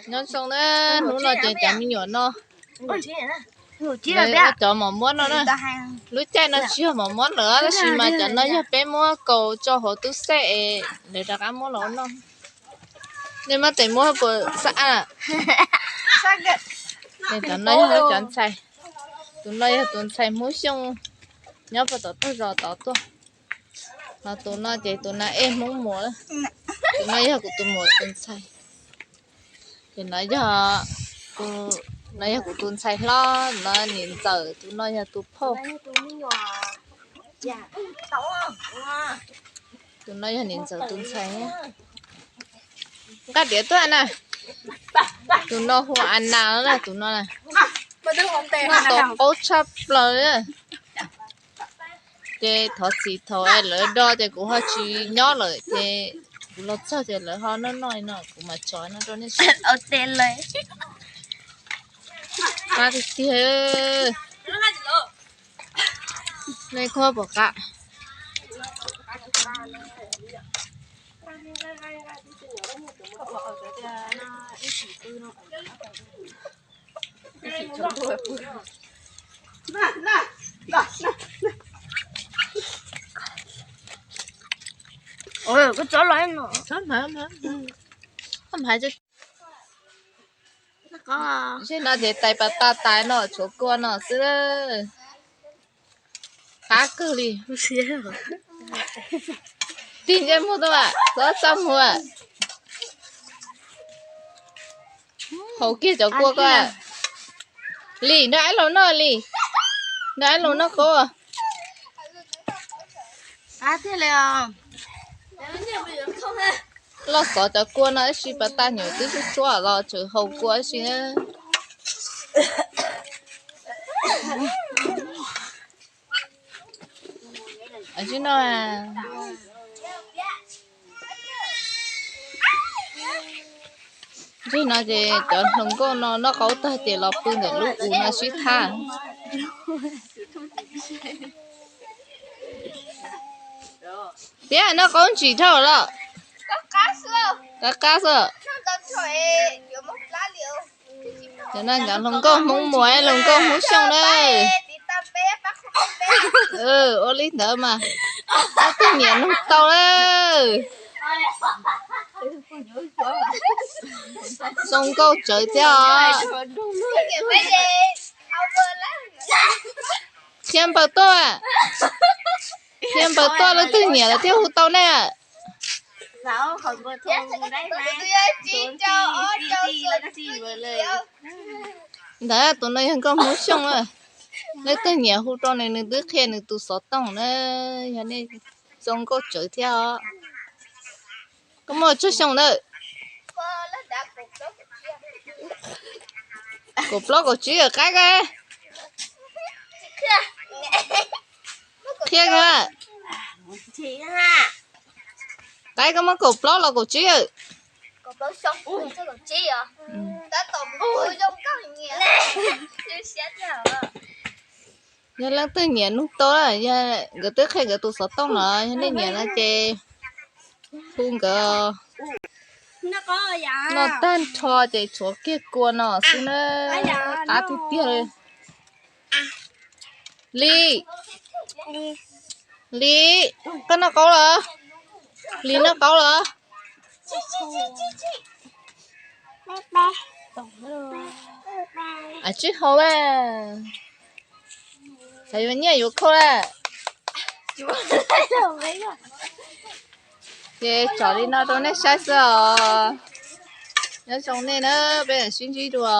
Nyob zoo na, hnub no ces cov me nyuam no, cov mos muab no na, lub caij no tsis yog mos muab lawm tab sis mas cov no yog peb muab kaus tso hauv tub xej es lawv rov qab muab los noj. Nej muab tes muab puas xab ab? Cov no yog cov ntxhais, tus no yog tus ntxhais Hmoob Xyooj nyob puag tom tog zos tod tuaj. Ho tus no ces tus nas ej Hmoob Muas, tus no yog kuv tus muam tus ntxhais. Ces no yog, no yog kuv tus ntxhais hlob, no niam ntxawm, tus no yog tus phauj. Tus no yog niam ntxawm tus ntxhais. Nqa tiav tuaj na. Tus no hu Ana na, tus no na. Noj tau qaub tshaj plaws. Ces thov txim thaum lawv do ces kuv ho tsis nyob lawm ces kuv los txog ces lawv ho noj noj no kuv mam tso no rau nej saib. Qab tiag tiag. Nej kuj pom qab. Ntshe no ces tais pas tas tais no tshuav kua no xwb. Qab kawg li. Tig ntsej muag tuaj, txhob txaj muag. Haus kiag cov kua ko. Lis, nrog aib laus noj Lis. Nrog aib laus noj qaub. Loj xov cov kua no tab sis pas tas nyuam twb tsuab tsuab los tseem haus kua tab sis. Tsis no, tsis no ces cov hluas nkauj no noj qaub tag ces los pw ntawm lub u no sib thab. Tiab noj qaub ntsim dhau los. Qab qab xwb. Cov no cov hluas nkauj Hmoob Muas, hluas nkauj Hmoob Xyooj na. Ua li ntawd mas, leej twg nyiam nug tau lawm. Zoo nkauj tsawv thiab os. Thiab npawg tuaj, thiab npawg tuaj, leej twg nyiam lawm thiaj hu tau nej. Ntawd tus no yog nkauj Hmoob Xyooj na. Leej twg nyiam hu rau nws, nws twb qhia nws tus xov tooj na. Yog nej zoo nkauj tsawv thiab os. Koj muaj tsawg xyoo ntawd? Kaum plaub kaum tsib qaib ko. Qhia ko. Qaib koj muaj kaum plaub los kaum tsib? Yog leej twg nyiam nug tau, yog nkawd twb qhia nkawd tus xov tooj los yog nej nyiam no ces hu nkawd. Noj tag nrho ces tshuav kiag kua no xwb na. Qab tiag tiag li. Lis, Lis, koj noj qaub los? Lis noj qaub los? Tsib hau, xav yuav nyiaj yuav khau lawm. Ces tsom li no rau nej saib xwb os. Nyob zoo nej na, peb mam sib ntsib dua.